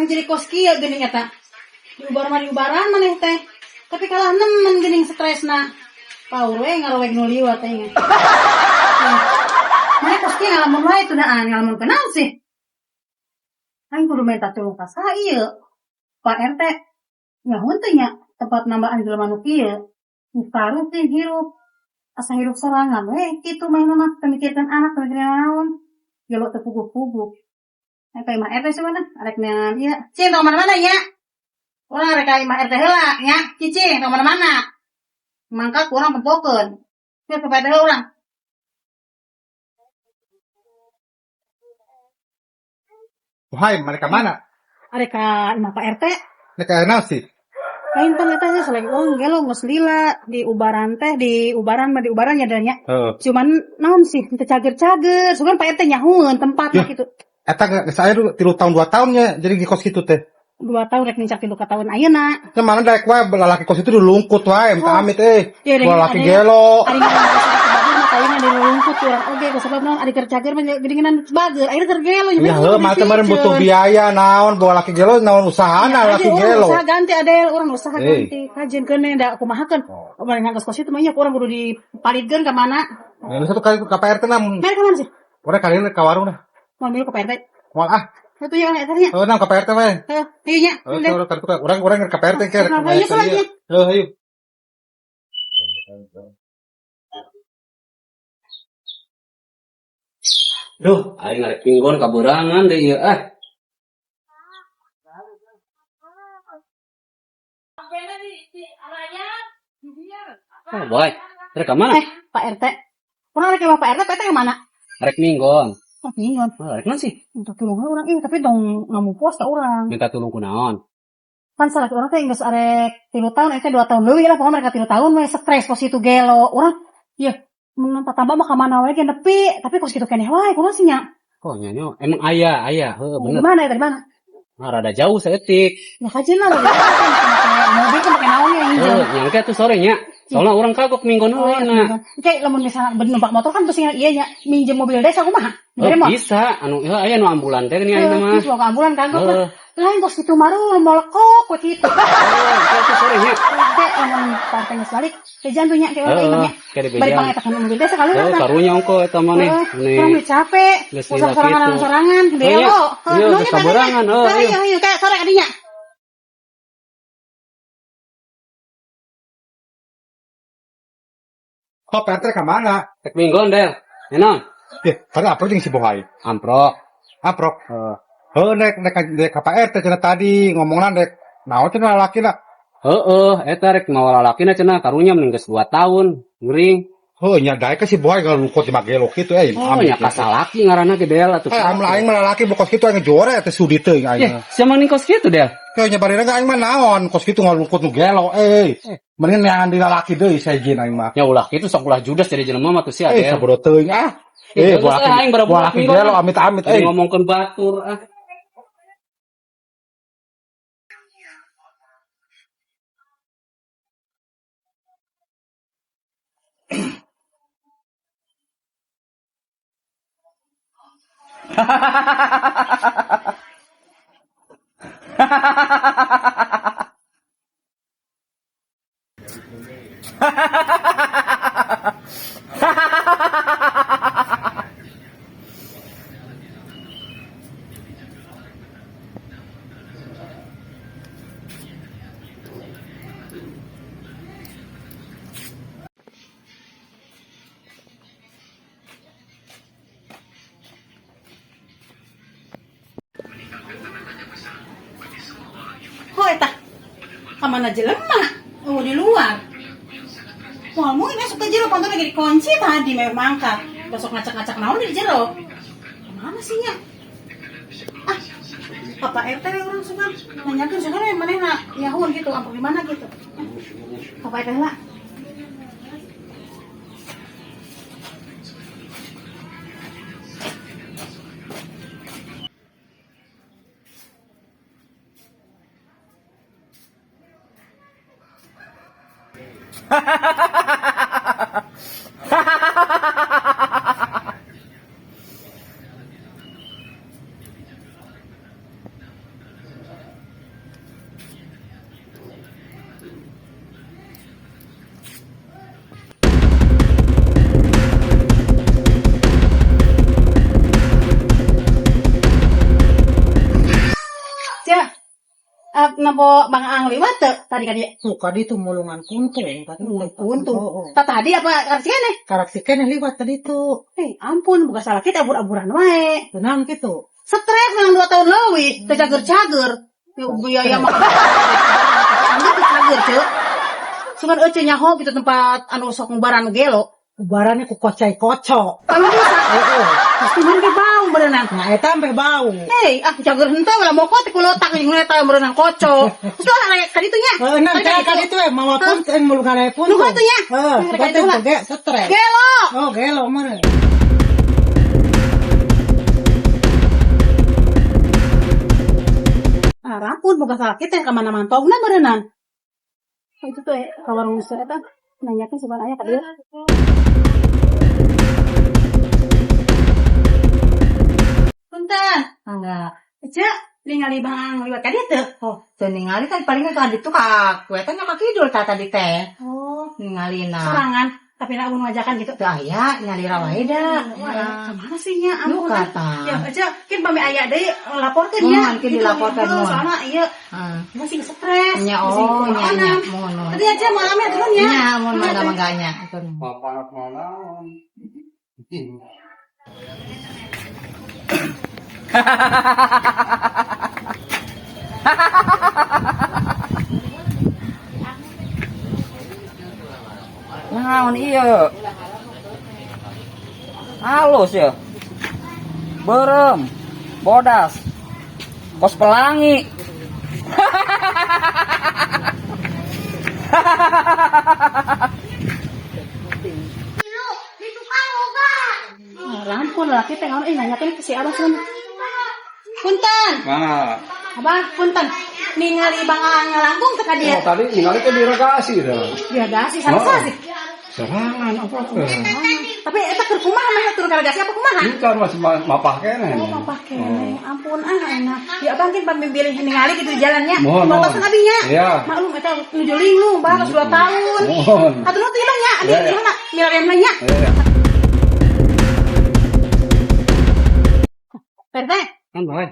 Maneh jadi kos kieu geuning eta. Diubar mah diubaran maneh teh. Tapi kalah nemen geuning stresna. Paur we ngaroweg nu liwat teh. Maneh kos kieu ngalamun wae tudaan, ngalamun kunaon sih? Aing kudu minta tulung ka saha ieu? Pak RT nyaho teu nya tempat nambaan jelema nu kieu. Nu sih hirup. Asa hirup sorangan we kitu manehna mah teu mikirkeun anak, teu mikirkeun naon. Gelo teu puguh-puguh. Aing ka imah RT sih mana arek neangan ieu. Cing tong mana-mana nya. Urang arek ka imah RT heula nya. Cicing tong mana-mana. Mangka ku urang tempokeun. Yeuh ka Pak RT heula urang. Wahai, mereka mana? Arek ka imah Pak RT. Mereka naon sih? Lain pan eta teh salaki urang gelo geus lila di ubaran teh, di ubaran mah di ubaran nya nya. Heeh. Cuman naon sih teu cager-cager, sugan Pak RT nyahueun tempat Yah. gitu. Eta geus aya 3 tahun 2 tahun nya jadi di kos kitu teh. 2 tahun rek nincak 3 ka tahun ayeuna. Ya mana daek wae lalaki kos itu dilungkut wae, minta Oh. amit eh. Ya, Gua lalaki ada- gelo. Ari ngomong bager mah kayaknya di lungkut urang oge kusabab naon ari keur cager mah geuningan bager, akhirnya keur gelo. Ya heuh, mah teh meureun butuh biaya naon, bawa laki gelo naon usahana laki gelo. Usaha ganti adel, urang usaha Eh. ganti. Kajeun keun da kumahakeun. Oh. Bari ngangkos kos itu mah nya ku urang kudu dipalidkeun ka mana. Nah, satu kali ka Pak RT na. Mere ka mana sih? Urang kali ini ka warung dah. Mau milu ka Pak RT. Moal ah. Itu ya eta nya. Heuh, nang ka Pak RT we. Heuh, ieu nya. Heuh, urang kartu urang urang ka Pak RT keur. Nah, ayo salah nya. Heuh, ayo. Duh, aing arek pinggon kaberangan deui ieu ah. Oh, boy. Rek ka mana? Eh, Pak RT. Urang rek ka Pak RT, Pak RT ka mana? Rek minggon. Oh, minggon. Oh, rek naon sih? Minta tulung urang ih, tapi dong ngamupos ka urang. Minta tulung kunaon? Pan salaki urang teh geus arek 3 tahun, eh teh 2 tahun leuwih lah pokoknya mereka 3 tahun we stres kos kitu gelo. Urang ieu mun tatamba mah ka mana wae ge nepi, tapi kos kitu keneh wae kumaha sih nya? Oh, nya nya emang aya, aya, heuh Di bener. mana ya, dari mana? Nah, rada jauh saeutik. Ya kajeun lah, make mobil kan make naon nya nginjem. Heuh, nyangka tuh sore nya. Soalnya urang kagok minggon Oh, heula na. Oke, lamun misalnya numpak motor kan terus iya nya minjem mobil desa kumaha? Oh, Dibere mah. bisa, anu heuh aya nu ambulan teh geuning ayeuna mah. Terus ke ambulan kagok lah. Heuh. Lain kos kitu maru molekok we kitu. Oh, engke tuh sore nya. Oke, lamun partai geus balik, bejan tuh nya ke urang Heeh, nya. ke di Bari bejan. pangetakan mobil desa kalau Heuh, karunya ongko eta maneh. Heeh, urang mah capek. Geus Usah lila sorangan kitu. sorangan, Heuh, nya. gelo. Heuh, Ieu nuhun geus nya, Pak, kaberangan, nya. heuh, Heuh, ayo. ayo, ayo, kayak sore adinya. Kok Pak RT ka mana? Rek minggon, Del. Naon? Eh, padahal apa jeung si Bohai? Amprok. Amprok. Heeh. Heuh, nek nek nek ka Pak RT cenah tadi ngomongna nek naon cenah lalaki na. Heeh, eta rek mawa lalakina cenah karunya mending geus 2 tahun. Ngering. Heuh, nya daek ka si Bohai ngalungkut di gelo kitu eh. Oh, nya kasalaki ngaranna ge Del atuh. Eh, amun aing mah lalaki kos kitu aing jore teh sudi teuing aing. Eh, sia mah kos kitu, Del. Heuh, nya barina aing mah naon kos kitu ngalungkut nu gelo eh. Mendingan neangan di lalaki deui sejin aing mah. Ya ulah kitu sok ulah judas jadi jelema mah tuh sia, Eh, Del. sabodo teuing ah. Eh, Eh, geus ah, aing buah laki minggon gelo ah. amit-amit Jadi eh. ngomongkeun batur ah. Oh, eta. Ka mana jelema? Oh, di luar. Moal mungkin masuk ke jero, pantu lagi dikunci tadi memang mangkat. Besok ngacak-ngacak naon di jero. Kemana sih nya? Ah, Bapak RT we urang suka nanyakeun suka we manehna nyahuan gitu, amprok di mana gitu. Bapak RT lah. Nempo Bang Aang liwat teu tadi ka dieu? Suka di itu mulungan kuntung tadi. Kuntung. Oh, oh. Tah tadi apa karak si keneh? Karak si keneh liwat tadi tuh. Eh, ampun, buka salah kita abur-aburan wae. Tenang gitu. Stres menang 2 tahun leuwih, teu cager-cager. Ya biaya mah. Anggur teu cager, Ceu. Cuman euceu nyaho gitu tempat anu sok ngubaran nu gelo. Ubarannya ku kocai kocok. Kalau bisa, Oh, oh. pasti mun ge bau berenang. Nah, eta sampai bau. Hei, ah cager henteu lah mokot ku letak jeung eta berenang kocok. Terus lah rek ka ditu nya. Heeh, nah, Rek ka kayak ditu. itu eh mawa pun mulungan aya puntung. Nu kitu nya. Heeh, Rek suka ka ditu lah. teh ge stres. Gelo. Oh, gelo mah. Ah, rampun boga salaki teh ka mana mantongna berenang. Oh, itu tuh ka warung eta nanyakeun sugan aya ka dieu. Punten. Enggak. Ece, ningali Bang liwat ka dieu teu? Oh, teu ningali tadi paling ka ditu ka kuetan ka kidul ta tadi teh. Oh, Ningalina. sorangan tapi nak ngajakan gitu. Teu aya nyalira wae da. Wah, kemana sih nya? Nu Ampun. kata. Ya, Ece, kin pami aya deui laporkeun nya. Mohon, kin dilaporkeun, Gitu, mohon. soalna ieu Heeh. masih stres. Nya masih oh nya nya kumaha. mohon mohon. Tadi aja malamnya turun ya. Nya mohon mangga mangga nya. Papanat naon. Naon iya. Halus ya. Berem. Bodas. Kos pelangi. Ah, rampun laki teh naon nanyakeun ke si Abah sun. Punten. Mana? Abah, punten. Ningali Bang Aang ngalangkung teh ka dieu. Oh, tadi ningali teh diragasi dah. Dia gasi sama Oh. sih. Serangan apa tuh? Tapi eta keur kumaha mah turun ka gasi apa kumaha? Ini kan masih mapah keneh. Oh, papa kene. Ampun ah enak. Ya abang kin pambilih ningali gitu di jalannya. Mohon, mohon. Batas abinya. Iya. Maklum eta nuju linglung, bah 2 tahun. Mohon. Atuh nu teh nya, abi Iya, iya. gimana? Milarian mah nya. Iya. Perte, Kan bae.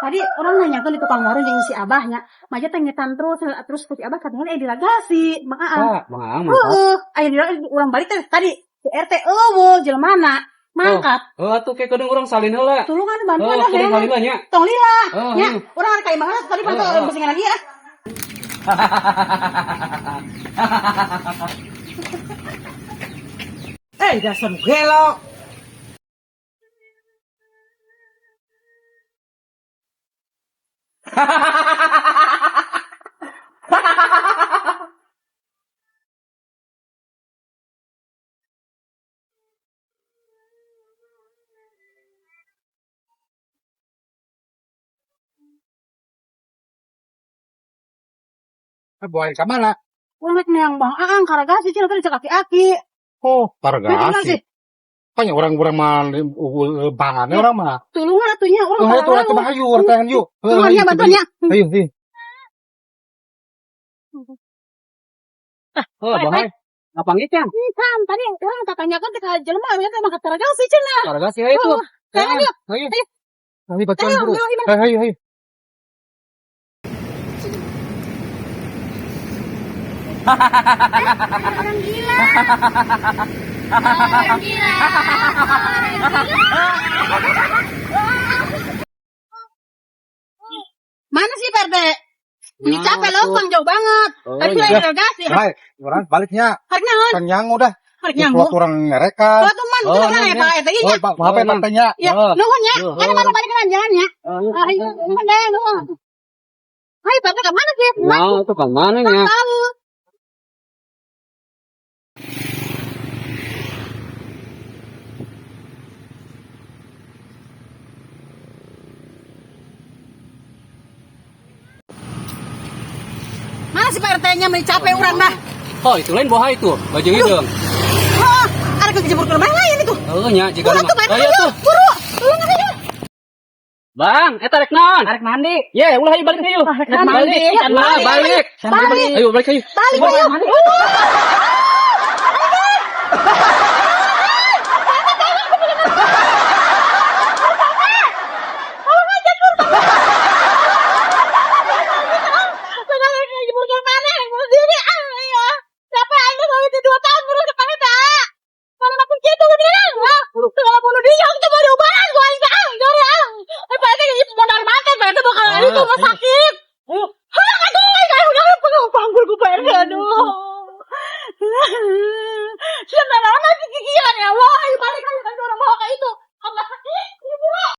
tadi orang nanya di tukang warung jeung si Abahnya. Maja teh ngetan terus terus ku si Abah katanya diragasi, Bang Aang. Pak, Bang Aang mantap. Heeh, aya diragasi urang balik teh tadi si RT eueuh jelemana. Mangkat. Oh, atuh ke kedeung urang salin heula. Tulungan bantuan Oh, dah kedeung heran. salin nya. Tong lila. Oh, Nya, iya. urang rek ka imah tadi pantau Oh, oh. pusingan lagi ya. Eh, dasar gelo. Boy, ka mana? Urang rek neang Bang Aang karagasi cenah tadi cek aki-aki. Oh, Nah, sih. paragasi. Kan orang-orang mah bangannya orang mah. Tulungan atunya urang Oh, itu karalalu. orang ayo, orang tangan yuk. Tulungan nya bantuannya. Ayo, ayo. Oh, bae. Ngapanggih can? Kan tadi urang tatanyakeun teh ka jelema we teh mangkat karagasi cenah. Karagasi we itu. Oh, Tangan yuk. Ayo. Ayo, bantuan Ayo, buru. ayo, ayo. Ayo, ayo, ayo. Orang gila. Orang gila. Orang gila. Mana sih Pak RT? Ini Nah, capek tuh. lempeng jauh banget. Oh, Tadi iya. lain karagasi. Hai, orang baliknya Harek naon? kan yang udah. Harek Buat nyanggu. orang ngerekan. Kalau tuh man, Oh, itu orang ya iya. Pak RT Oh, nya. Pak, maaf ya, Oh, tantenya. Ya, Oh. nuhun ya. Oh, Kan mana balik kan jalannya. Oh, Ayo, nuhun deh, nuhun. Hai, Pak RT ke mana sih? Nah, itu ke mana nya? Tahu. Mana sih Pak RT-nya meni capek urang dah. Oh, itu lain boha itu. Baju hideung. Oh, ada kejebur ke rumah lain itu. Oh, nya jika Buru tuh Pak RT, Oh, iya ayo, tuh. buru. Tulungan ayo. Bang, eta rek naon? Arek mandi. Ye, ulah ayo balik ayo. Rek mandi. Balik, Balik, balik. Balik. Ayo balik ayo. Balik ayo. Yang coba diobaran gua aing teh ah, jore ah. Eh, Pak RT ieu mondar mandir, Pak RT bakal itu rumah sakit. Ayo, hayang atuh aing aing udah pegang panggul ku Pak RT aduh. Sudah naon lagi gigian ya, wah, ayo balik.